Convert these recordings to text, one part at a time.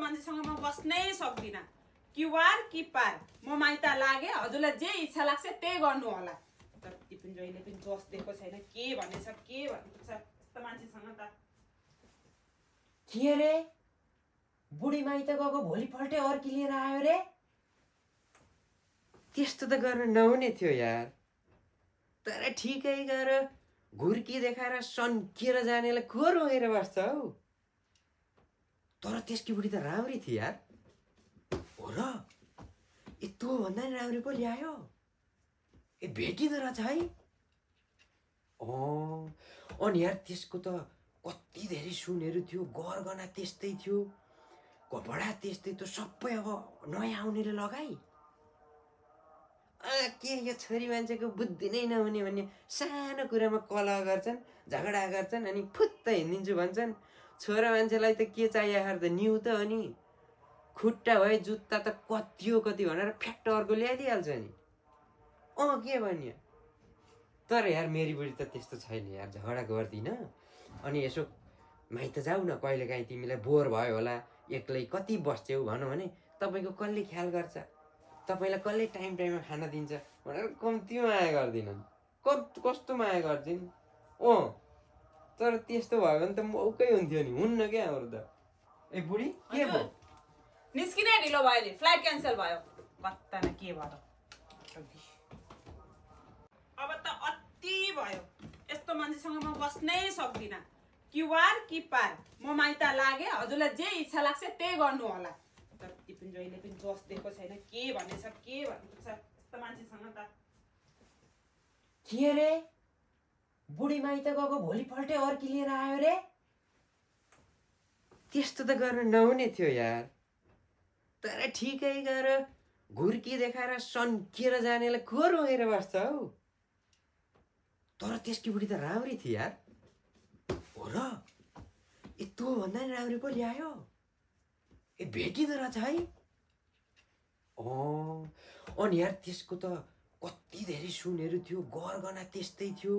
मान्छेसँग म बस्नै सक्दिनँ। क्युआर कि पार म माइत लागे हजुरलाई जे इच्छा लाग्छ त्यही गर्नु होला। जति पनि जहिले पनि जस दिएको छैन के भनेछ यस्तो मान्छेसँग त। के रे बुढी माइत गएको भोलिपल्टै अर्की लिएर आयो रे। त्यस्तो त गर्न नहुने थियो यार। तर ठिकै गर घुर्की देखाएर सन्किएर जानेलाई को रोएर बस्छ हौ। तर त्यसकी बुढी त राम्री थियो यार। हो र ए तँ भन्दा नि राम्री पो ल्यायो। ए भेटिँदो रहेछ है। अनि यार त्यसको त कति धेरै सुनहरू थियो, गरगहना त्यस्तै थियो, कपडा त्यस्तै थियो, सबै अब नयाँ आउनेले लगाई। के यो छोरी मान्छेको बुद्धि नै नहुने भन्ने सानो कुरामा कलह गर्छन्, झगडा गर्छन्, अनि फुत्त हिँडिदिन्छु भन्छन्। छोरा मान्छेलाई त के चाहिएको त न्यु त हो नि। खुट्टा भए जुत्ता त कति हो कति भनेर फ्याक्ट अर्को ल्याइदिइहाल्छ नि। के भन्यो। तर यार मेरी बुढी त त्यस्तो छैन यार, झगडा गर्दिनँ। अनि यसो माइत जाऊ न, कहिलेकाहीँ तिमीलाई बोर भयो होला, एक्लै कति बस्छौ भनौँ भने तपाईँको कसले ख्याल गर्छ, तपाईँलाई कसले टाइममा खाना दिन्छ भनेर कम्ती माया गर्दिनन्। कस्तो माया गर्छिन्। तर त्यस्तो भयो भने त मौकै हुन्थ्यो नि, हुन्न क्या हाम्रो त। ए बुढी के भयो? निस्किनै ढिलो भयो नि, फ्लाइट क्यान्सल भयो। पत्ता न के भयो। अब त अति भयो। यस्तो मान्छेसँग म बस्नै सक्दिनँ। क्युआर कि पार म माइत लागे हजुरलाई जे इच्छा लाग्छ त्यही गर्नु होला। जति पनि जहिले पनि जस दिएको छैन के भनेछ यस्तो मान्छेसँग त। के रे बुढी माइत गएको भोलिपल्टै अर्की लिएर आयो रे। त्यस्तो त गर्न नहुने थियो यार। तर ठिकै गर घुर्की देखाएर सन्किएर जानेलाई को रोएर बस्छ हौ। तर त्यसकी बुढी त राम्री थियो यार। हो र ए तँ भन्दा नि राम्री पो ल्यायो। ए भेटिँदो रहेछ है। अनि यार त्यसको त कति धेरै सुनहरू थियो, गरगहना त्यस्तै थियो,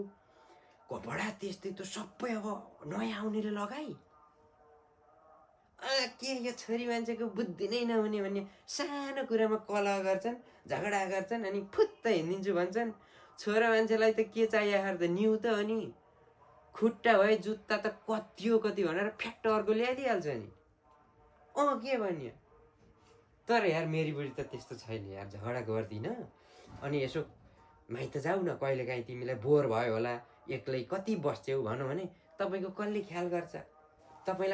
कपडा त्यस्तै थियो, सबै अब नयाँ आउनेले लगाई। के यो छोरी मान्छेको बुद्धि नै नहुने भन्ने सानो कुरामा कलह गर्छन्, झगडा गर्छन्, अनि फुत्त हिँडिदिन्छु भन्छन्। छोरा मान्छेलाई त के चाहिएको त न्यु त हो नि। खुट्टा भए जुत्ता त कति हो कति भनेर फ्याक्ट अर्को ल्याइदिइहाल्छ नि। के भन्यो। तर यार मेरी बुढी त त्यस्तो छैन यार, झगडा गर्दिनँ। अनि यसो माइत जाऊ न, कहिलेकाहीँ तिमीलाई बोर भयो होला, एक्लै कति बस्छौ भनौँ भने तपाईँको कसले ख्याल गर्छ, तपाईँलाई